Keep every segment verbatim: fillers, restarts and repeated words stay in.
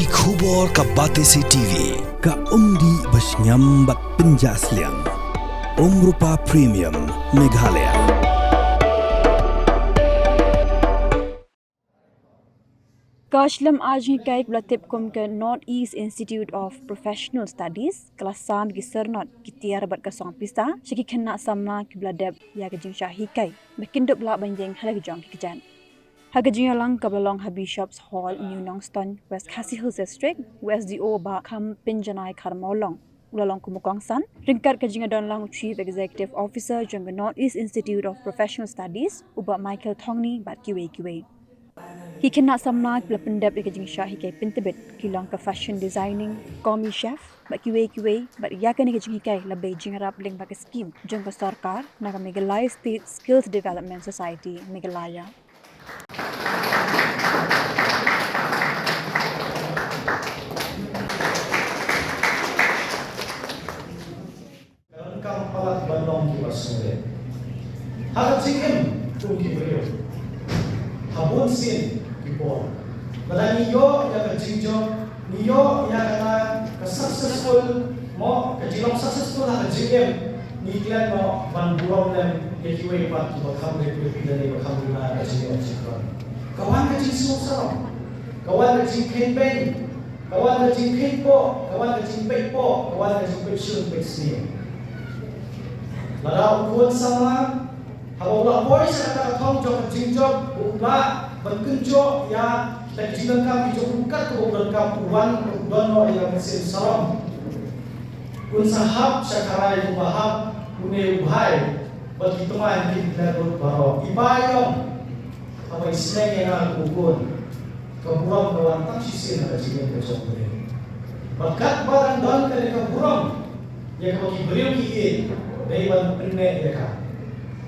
Ki khubor ka Batesi T V, ka umdih ba shngiam bad pynjah sliang. Umrupa Premium, Meghalaya. Ka shlem ar jinghikai kaba la tip kum ka North East Institute of Professional Studies ka la sam ïa ki syrnod, ki tiar bad ka song pisa sha ki khynnah samla kiba la dep ïa ka jingshah hikai ba kin dup lah ban ïeng ha la ki jong ki kjat. Ha ka jingïalang kaba la long ha Bishop's Hall, New Nongstoiñ, West Khasi Hills District, u S D O Bah Khampynjanai Kharmawlong u la long kum u kongsan, ryngkat ka jingïadon lang u Chief Executive Officer jong ka North East Institute of Professional Studies, u Bah Michael Thongni bad kiwei kiwei. Ki khynnah samla kiba la pyndep ïa ka jingshah hikai pyntbit ki long ka fashion designing, commis chef bad kiwei kiwei, bad ïa kane ka jinghikai la bei jingïarap lyngba ka skim jong ka sorkar na ka Meghalaya State Skills Development Society, Meghalaya. Ka donkam palat ban long kiba sngewrit ha ka jingim kum ki briew. Ha bun sien ki por, lada ngi ïoh ïa ka jingjop, ngi ïoh ïa ka, ka successful, mo, ka jinglong successful ha ka jingim, ngi klet noh ban burom lem ïa kiwei pat kiba kham rit, kiba kham rit ha ka jingim jingkron. Ka wan ka jingsngewsarong, ka wan ka jingkheiñbeiñ, ka wan ka jingkheiñpoh, ka wan ka jingpeit poh, ka wan ka jingpeit shun peit sniew. Lada u khun samla haba u la poi sha kata ka thong jong ka jingjop, u lah ban kynjoh ïa kita ki jingdonkam ki jong u kat kaba u donkam, u wan u don noh ïa ka mynsiem sarong. Un sa hap sha kharai kumba hap une u bhai bad ki tmai ki klet lut baroh. I Bah i ong, haba i sneng ïa nga kum u khun, ka burom ka wan tang shisien ha ka jingim ka jong u. Bad katba dang don kane ka burom ïa kaba ki briew ki ïeit, dei ban pynneh ïa ka.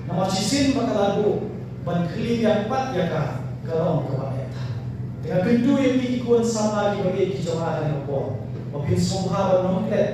Namar shisien ba ka la duh ban kylli biang pat ïa ka, ka long kaba eh tam. Te nga kyntu ïa phi ki khun samla kiba ïeit ki jong nga ha kane ka por, ba phin sngewbha ban ym klet,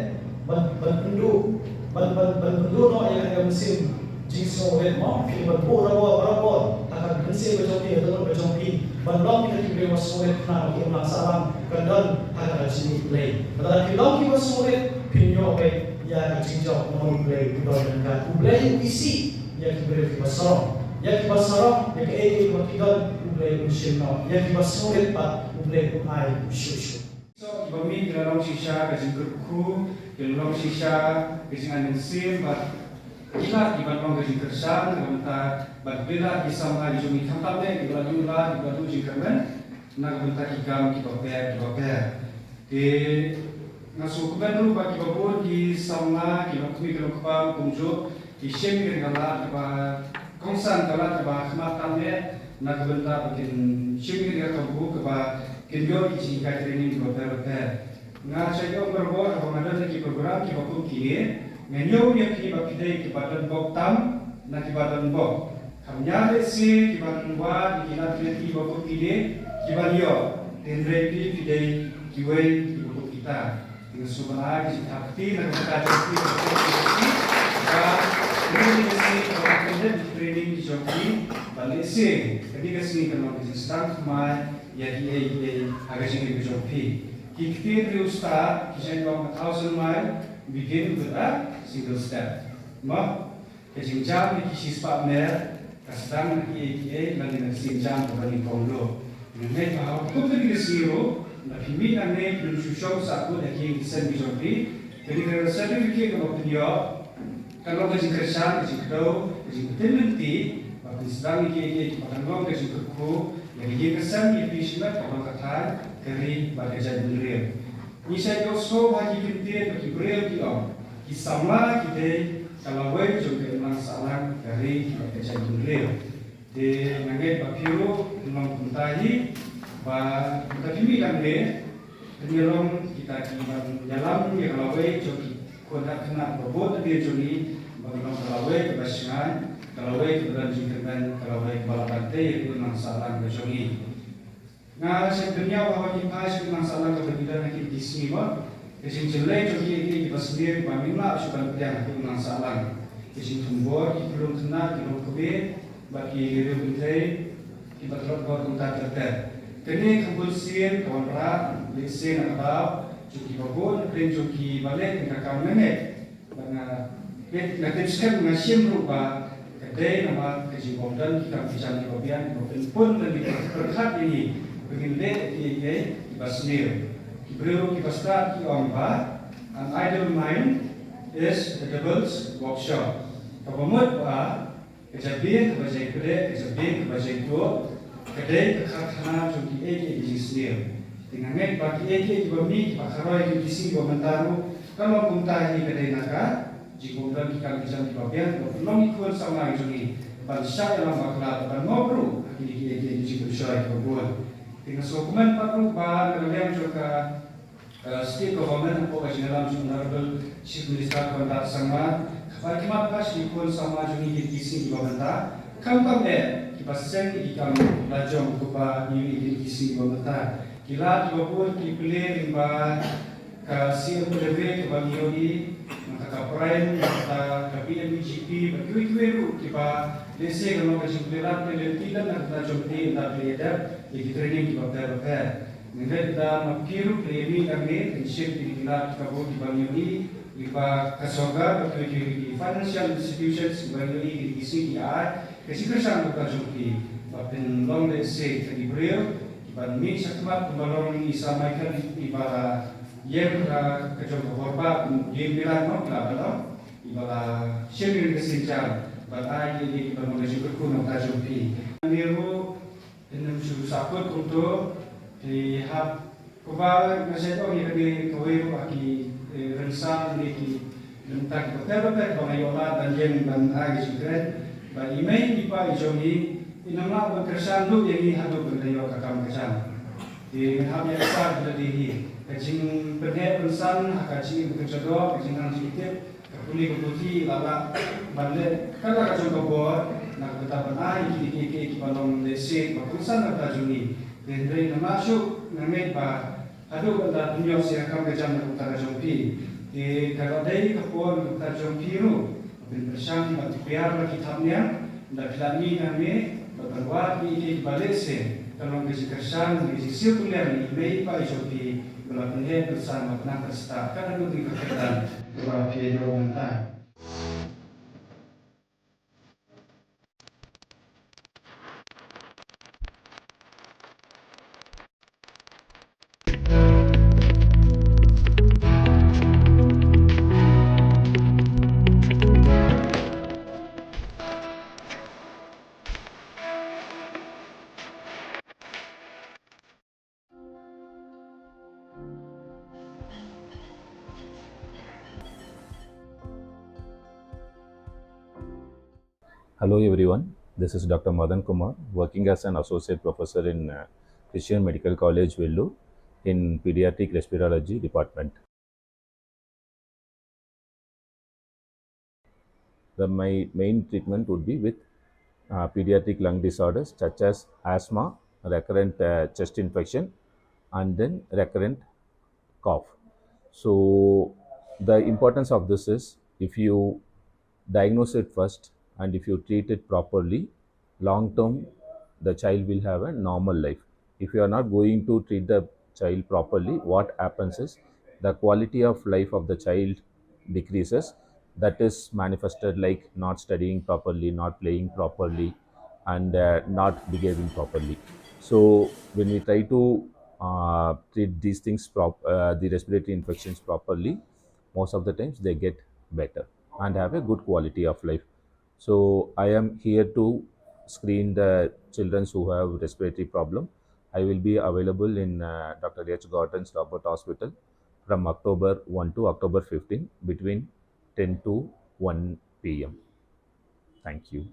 ban, ban pynduh, ban, ban, ban pynduh noh ïa kane ka mynsiem jingsngewrit, mo, phi ban buh barabor, barabor ha ka mynsiem ka jong phi, ha ka dohnud ka jong phi, ban long kita ki briew ba sngewrit khnang ba ki imlang sahlang kan don ha ka jingïeit Blei. Lada phi long kiba sngewrit, phin ïoh beit ïa ka jingjop namar U Blei u don ryngkat. U Blei u isih ïa ki briew kiba sarong, ïa kiba sarong, ïa kaei kaei ba ki don, U Blei un shim noh, ïa kiba sngewrit pat U Blei un ai shuh shuh. So, kiba mih ki la long shisha ka jingkyrkhu, ki la long shisha ka jingai mynsiem, bad ki lad kiban long ka jingkyrshan na ka bynta, bad ki lad ki samla ki jong ngi khamtam ne kiba la duh lad, kiba la duh jingkyrmen na ka bynta ki kam kiba pher kiba pher. Te nga sngewkmen ruh ba kiba bun ki samla ki longkmie ki longkpa kumjuh ki shim ïa ka lad kaba kongsan, ka lad kaba khmat tam ne na ka bynta ba kin shim ïa ka kampu kaba kin ïoh ki jinghikai training kiba pher bapher. Nga shait ong barabor haba nga don ha ki program kiba kum kine, nga ñiew ïa phi ba phi dei kiba don bok tam na kiba don bok. Kam ñiah lehse kiban wad ïa ki lad ki lynti kiba kum kine kiban ïoh, hynrei phi, phi dei kiwei kiba kum kita. Nga sngewbha ïa ki jingthap kti na ka bynta jong phi, ba phi, ba phi, ba phi, ba phi, ba phi training ki jong phi, ba lehse kane ka sngi kan long ka jingsdang thymmai ïa kiei kiei ha ka jingim ka jong phi. Ki ktien riewstad ki shait ong, a thousand mile begin with a single step. Mo? Ka jingjam ïa ki shispah mer ka sdang na kiei kiei, lane na ka sienjam kaba nyngkong ruh. Nga ngeit ba ha kum kane ka sngi ruh, lada phi mih nangne phin ym shu shong sahkut ha ki ïing ki sem ki jong phi. Kane ka certificate kaba phin ïoh kan long ka jingkyrshan, ka jingkdew, ka jingpyntip lynti ba phin sdang ïa kiei kiei kiba kan long ka jingkyrkhu ïa ka ïing ka sem, ïa phi shimet, ka bang ka thaiñ, ka ri bad ka jaitbynriew. Ngi shait ïohsngew ha ki kyntien ba ki briew ki ong, ki samla ki dei ka lawei jong ka imlang sahlang, ka ri bad ka jaitbynriew. Te nga ngeit ba phi ruh phin long kumta hi, ba kumta phi mih nangne, phin ïa long kita kiban ïalam ïa ka lawei jong ki khun khynnah ba bun na ka ri jong ngi, ba kan long ka lawei kaba shngaiñ, ka lawei kaba don jingkyrmen, ka lawei kaba lah ban tei ïa ka imlang sahlang ka jong ngi. Nga shait pynïaw ha ki phai sha ka imlang sahlang kaba ngi don ha kine ki sngi, ba ka jingjyllei jong kiei kiei kiba sniew ba ngim lah shuh ban pdiang ha ka imlang sahlang. Ka jingthombor ki khyllung khynnah, ki longkmie bad ki riewkynthei kiba tlot bor kumta ter ter. Kane ka bun sien ka wanrah Lehse na ka daw jong kiba bun, hapdeng jong kiba leh ïa ka kam nga ngeit. Bad nga, nga tip skhem, nga shem ruh ba ka dei namar ka jingbym don ki kam ki jam kiba biang kiba pynpun lane kiba pyrkhat ïa ngi ba ngin leh kiei kiei kiba sniew. Ki briew ruh kiba stad ki ong ba an idle mind is the devil's workshop. Kaba mut ba ka jabieng kaba jai pdeng, ka jabieng kaba jai tuh, ka dei ka karkhana jong kiei kiei ki jingsniew. Te nga ngeit ba kiei kiei kiba mih kiba kharoi ha kine ki sngi kiba mynta ruh, ka long kumta hi, ka dei na ka jingbym don ki kam ki jam kiba biang kiba pynlong ïa ki khun samla ki jong ngi ban shah ïalam bakla, ban ngop ruh ha kine kiei kiei ki jingpynshoi kiba bun. Te nga sngewkmen pat ruh ba na ka liang jong ka uh, State Government, hapoh ka jingïalam jong Honorable Chief Minister Conrad Sangma, ka bai khmat ba sha ki khun samla jong ngi ha kine ki sngi kiba mynta, khamtam eh kiba seng ïa ki kam lajong kiba ngi ïohi ha kine ki sngi kiba mynta. Ki lad kiba bun ki plie lyngba ka C M Elevate kaba ngi ïohi, nangta ka Prime, nangta ka P M E G P, bad kiwei kiwei ruh kiba lehse ka long ka jingplie lad plie lynti lem na ka bynta jong phi ynda phi ïadep ïa ki training kiba pher bapher. Nga ngeit ba ma phi ruh phi ïa mih nangne, phin shim ïa ki lad kiba bun kiba ngi ïohi, lyngba ka sorkar bad kiwei kiwei ki financial institutions kiba ngi ïohi ha kine ki sngi ki ai ka jingkyrshan na ka bynta jong phi ba phin long lehse ka ki briew kiban mih shakhmat kumba long i Sir Michael iba la ïeng ha ka jong ka bor bah, ïeng bilang noh, iba la long, iba la shim ïa ka sienjam ban ai ïa ki, iba long ka jingkyrkhu na ka bynta jong phi. Ngi ruh Phin ym shu sahkut kumto, te hap kumba nga shait ong ïa kane kawei ruh ha ki, eh, rynsan ne ki lynti kiba pher bapher ba nga ïoh lad ban ïeng ban ai ka jingkren ba i mei i pa i jong ngi in ym lah ban kyrshan lut ïa ngi haduh ban da ïoh ka kam ka jam. Te ngan hap ïa kasa da dei hi ka jingpynheh pynsan ha ka jingim ka jingdoh, ka jingnang jingtip, ka pule ka puthi, la lah ban leh katba ka jong ka bor na ka bynta ban ai ïa kine kiei kiei kiba long lehse ba kongsan na ka bynta jong ngi. Te hynrei nga mut shuh, nga ngeit ba haduh ban da pynïoh sha ka kam ka jam na ka bynta ka jong phi. Te ka la dei ka por na ka bynta jong phi ruh ban pynshang, ban pynbiang la ki thapniang, da phi la mih nangne, ban wad ïa kiei kiei kiba lehse ka long ka jingkyrshan, ka jingsiew pynbiang ïa i mei i pa i jong phi ba la pynheh pynsan, ba la pynang pynstad, kat haduh kane ka kyrdan kaba phi ïoh mynta. Hello everyone, this is Doctor Madan Kumar, working as an associate professor in, uh, Christian Medical College, Vellore, in pediatric respirology department. The, my main treatment would be with, uh, pediatric lung disorders such as asthma, recurrent, uh, chest infection, and then recurrent cough. So the importance of this is, if you diagnose it first and if you treat it properly, long term, the child will have a normal life. If you are not going to treat the child properly, what happens is the quality of life of the child decreases. That is manifested like not studying properly, not playing properly, and, uh, not behaving properly. So when we try to, uh, treat these things prop-, uh, the respiratory infections properly, most of the times they get better and have a good quality of life. So I am here to screen the children who have respiratory problem. I will be available in, uh, Doctor H Gordon's Robert Hospital from October one to October fifteen between ten to one P M. Thank you.